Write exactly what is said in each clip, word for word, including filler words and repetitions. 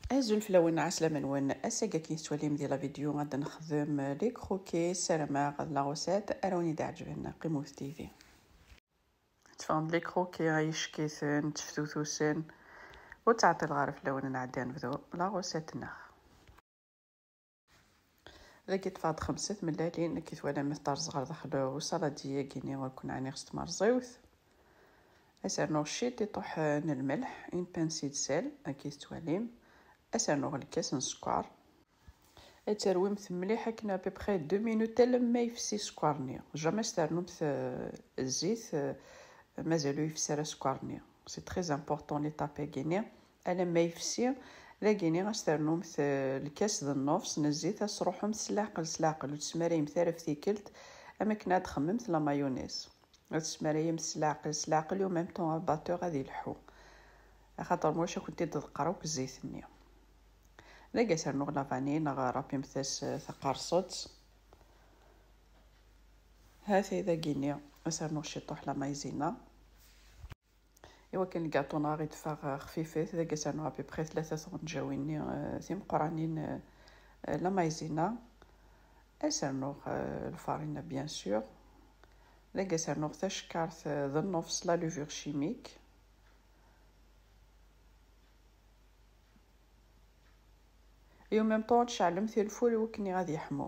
Azul fell-awen, ɛeslama-nwen. Ass-agi akken tettwalim di la vidéo ad nexdem les croquets, ssarameɣ ad la recette ara wen-d-ɛeǧben. Qqimet yid-i. Tteffɣen-d les croquets ay icekiten, tteftutusen. Ur ttɛeṭṭileɣ ara fell-awen, nɛeddi ad nebdu la recette-nneɣ. Dagi ṭṭfeɣ-d xemsa tmellalin, akken twalam, ad terẓ ɣer daxel usaladi-agi-nni ur ken-ɛniɣ s tmerẓiwt. Ad s-rnuɣ ciṭiṭuḥ n lmelḥ, une pincée de sel, akken tettwalim. Ad s-rnuɣ lkas n sskeṛ. Ad terwimt mliḥ akken à peu près deux minutes alamma yefsi sskeṛ-nni. Jamais ad s-ternumt, euh, zzit, euh, mazal ur yefsi ara sskeṛ-nni. C'est très important l'étape-agi-nni. Alamma yefsi, dagi-nni ad s-ternumt, euh, lkas d nnefs n zzit, ad s-truḥemt s leɛqel, s leɛqel, ur tesmarayemt ara ɣef tikkelt, am akken ad txemmemt la mayonnaise. Ad tesmarayemt s leɛqel, s leɛqel, et en même temps abateur ad ileḥḥu. Axaṭer ma ulac ad kent-id-ḍeqqreɣ akk zzit-nni. Dagi ad s-rnuɣ la vanille neɣ rapimt-as, euh, taqerṣet. Ha-t-ay dagi-nni, ad s-rnuɣ ciṭuḥ la maïzena. Iwakken lgaṭu-nneɣ ad d-teffeɣ, euh, xfifet, dagi ad s-rnuɣ à peu près tlata tɣenǧawin-nni, euh, timeqqranin, euh, euh, la maïzena. Ad s-rnuɣ, euh, lfarina, bien sûr. Dagi ad s-rnuɣ tacekkart, euh, d nnefs la levure chimique. Et en même temps, ad tceɛlemt lfur iwakken ad yeḥmu.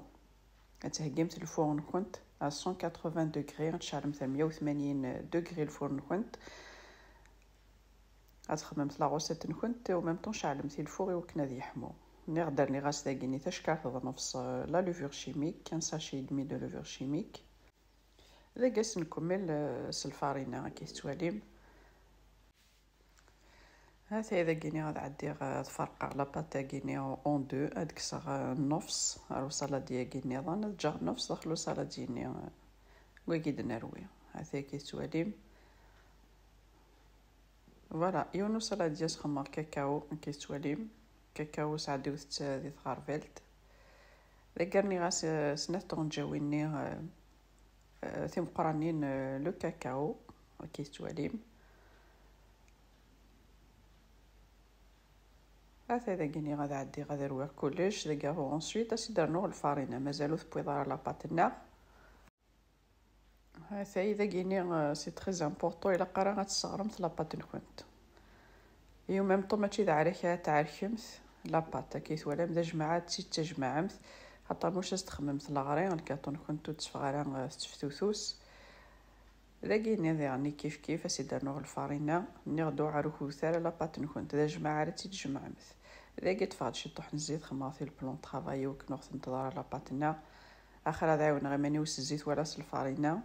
Ad theggimt lfur-nkent à cent quatre-vingts degrés, ad tceɛlemt à meyya u tmanyin degrés lfur-nkent. Ad txedmemt la recette-nkent, et en même temps, ceɛlemt lfur iwakken ad yeḥmu. Nniɣ-d rniɣ-as dagi-nni tacekkart d nnefs, euh, la levure chimique, un sachet et demi de levure chimique. Dagi ad s-nkemmel, euh, s lfarina, akken tettwalim. Ha-t-ay dagi-nni ad ɛeddiɣ, ad ferqeɣ la pâte-agi-nni en deux, ad kkseɣ, euh, nnefs ar usaladi-agi nniḍen, ad ǧǧeɣ nnefs daxel usaladi-nni, euh, wagi d-nerwi. Ha-t-ay akken tettwalim. Voilà, yiwen usaladi ad s-xedmeɣ kakao, akken tettwalim. Kakao sɛeddiwet-t di tɣerbalt. Dagi rniɣ-as, euh, snat tɣenǧawin-nni, euh, euh, timeqqranin, euh, le cacao, akken tettwalim. Ha-t-ay dagi-nni ad ɛeddiɣ ad rwiɣ kullec, dagi ensuite ad s-id-rnuɣ lfarina, mazal ur tewwiḍ ara la pâte-nneɣ. Ha-t-ay dagi-nni, euh, c'est très important, ilaq ara ad tesseɣremt la pâte-nkent. Et en même temps, mačči d aɛrak ara tɛerkemt la pâte, akken twalam, d ajmaɛ ad tt-id-tjemɛemt, xaṭer muc ad s-txemmemt leɣri, lgaṭu-nkent ur d-teffeɣ ara, euh, tetteftutus. Dagi-nni diɣen kif kif, ad s-id-rnuɣ lfarina, nniɣ-d ur ɛerkudet ara la pâte-nkent, d ajmaɛ ara tt-id-tjemɛemt. Dagi ṭṭfeɣ-d ciṭuḥ n zzit, xemmeɣ-t i le plan de travail iwakken ur ɣ-ten-teḍra la pâte-nneɣ. Axir ad ɛiwneɣ iman-iw s zzit wala s lfarina.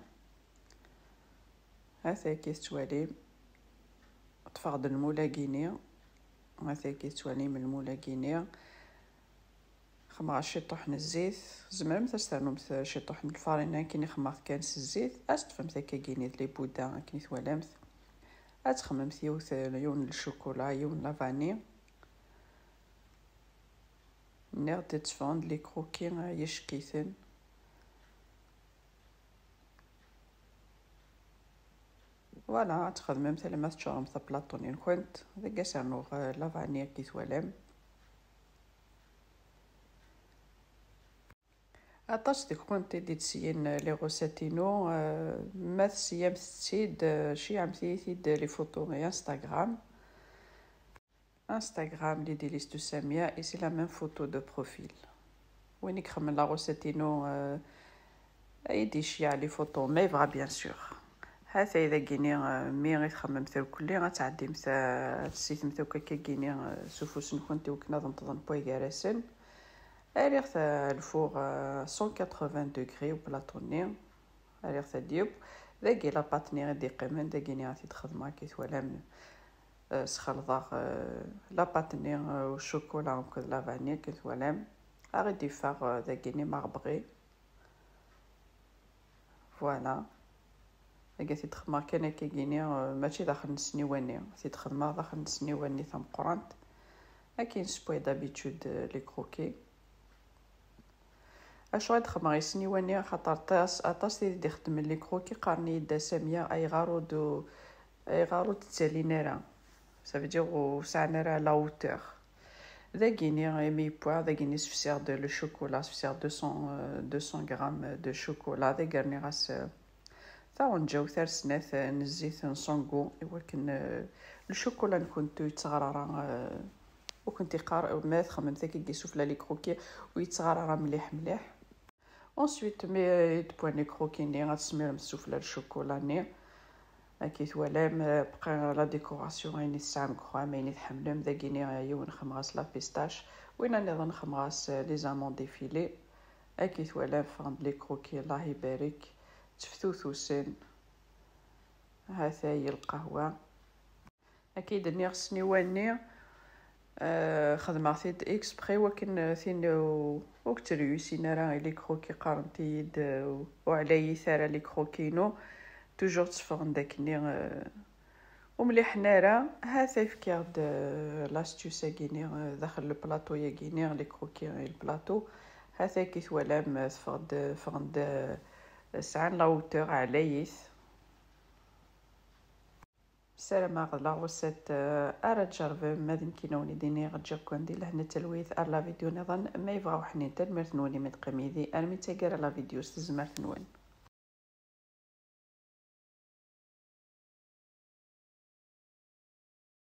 Ha-t-ay akken tettwalim, ṭṭfeɣ-d lmul-agi-nni. Ha-t-ay akken tettwalim lmul-agi-nni. Xemmeɣ ciṭuḥ n zzit, tzemremt ad s-ternumt ciṭuḥ n lfarina, akken i xemmeɣ-t kan s zzit, ad s-teṭṭfemt akkagi-nni d les boudins akken i twalamt. Ad txemmemt yiwet, yiwen n ccukula, yiwen n la vanille. Nniɣ-d tteffɣen-d les croquis, euh, icekk-iten. Voilà, ad txedmemt alamma teččuremt aplaṭu-nni-nkent. Dagi ad s-rnuɣ, euh, la vanille akken i twalam. Aṭas deg-kent i d-ittesyin les recettes-inu, euh, ma tesyamt-tt-id, euh, ceyyɛemt-iyi-t-id les photos i Instagram. Instagram, Les Délices de Samia, et c'est la même photo de profil. Win i ixemmen la recette-inu, euh, ad yi-d-iceyyeɛ les photos, ma yebɣa, bien sûr. Ha-t-ay dagi-nni, euh, mi i txemmemt irkelli, ad tɛeddimt, euh, ad tessitemt akk akkagi-nni, euh, s ufus-nkent iwakken ad nṭḍen wway gar-asen. Rriɣ-t, euh, lfuṛ, euh, cent quatre-vingts degrés, uplaṭu-nni. Rriɣ-t ad d-yeww. Dagi la pâte-nni i d-iqqimen, dagi-nni ad t-id-xedmeɣ, akka i twalam. Euh, sxelḍeɣ, euh, la pâte-nni, euh, u ccukula akked la vanille, akken twalam. Ad ɣ-d-iffeɣ, euh, dagi-nni marbré. Voilà. Dagi ad t-id-xedmeɣ kan akkagi-nni, euh, mačči daxel n ssniwa-nni. Ad t-id-xedmeɣ daxel n ssniwa-nni tameqqrant. Akken nessewway d'habitude, euh, les croquets. Acu i d-xedmeɣ i ssniwa-nni? Axaṭer aṭas, aṭas tid i d-ixeddmen les croquis qqaren-iyi-d: "A Samia, ayɣer ur d-, ayɣer ur d-ttalin ara? Ça veut dire ur sɛan ara la hauteur." Dagini imi yewwa, dagini sefsiɣ-d le chocolat, sefsiɣ deux cents, euh, deux cents grammes de chocolat, dagi rniɣ-as, euh, taɣenǧawt ar snat, euh, n zzit n sans goût, i wakken, euh, le chocolat-nkent ur yettɣar ara, euh, ur kent-iqqar, ma txemmemt akka i yisufla les croquis, ur yettɣar ara mliḥ mliḥ. Ensuite, mi d-wwan les croquis-nni, ad tesmirem sufla le chocolat-nni. Akka i twalam, euh, bqa la décoration, ayen i tesɛam deg uxxam, ayen i tḥemmlem. Dagini, euh, yiwen xemɣas la pistache, win nniḍen xemɣas, euh, les amandes effilées. Akka i twalam, ffɣen-d les croquis, Allah ibarek, tteftutusen. Hatay lqahwa. Akka i d-nniɣ ssniwa-nni, euh, xedmeɣ-t-id exprès wakken, euh, tin, euh, ur k-ttreyusin ara, i les croquis qqarent-iyi-d, euh, ur ɛlayit ara les croquis-inu. Toujours tteffɣen-d akkenni, euh, ur mliḥen ara. Hatay fkiɣ-d, euh, l'astuce-agi-nni, euh, daxel le plateau-yagi-nni, les croquis et le plateau. Hatay akka i twalam, euh, teffeɣ-d, ffɣen-d, euh, sɛan la hauteur, ɛlayit. Ssarameɣ d la recette, euh, ara tjerrbem, ma d nekk i wen-d-iniɣ, ǧǧiɣ-ken di lehna d talwit ar la vidéo nniḍen, ma yebɣa uḥnin. Tanemmirt-nwen imi d-teqqim yid-i armi d taggara la vidéo s tezmert-nwen.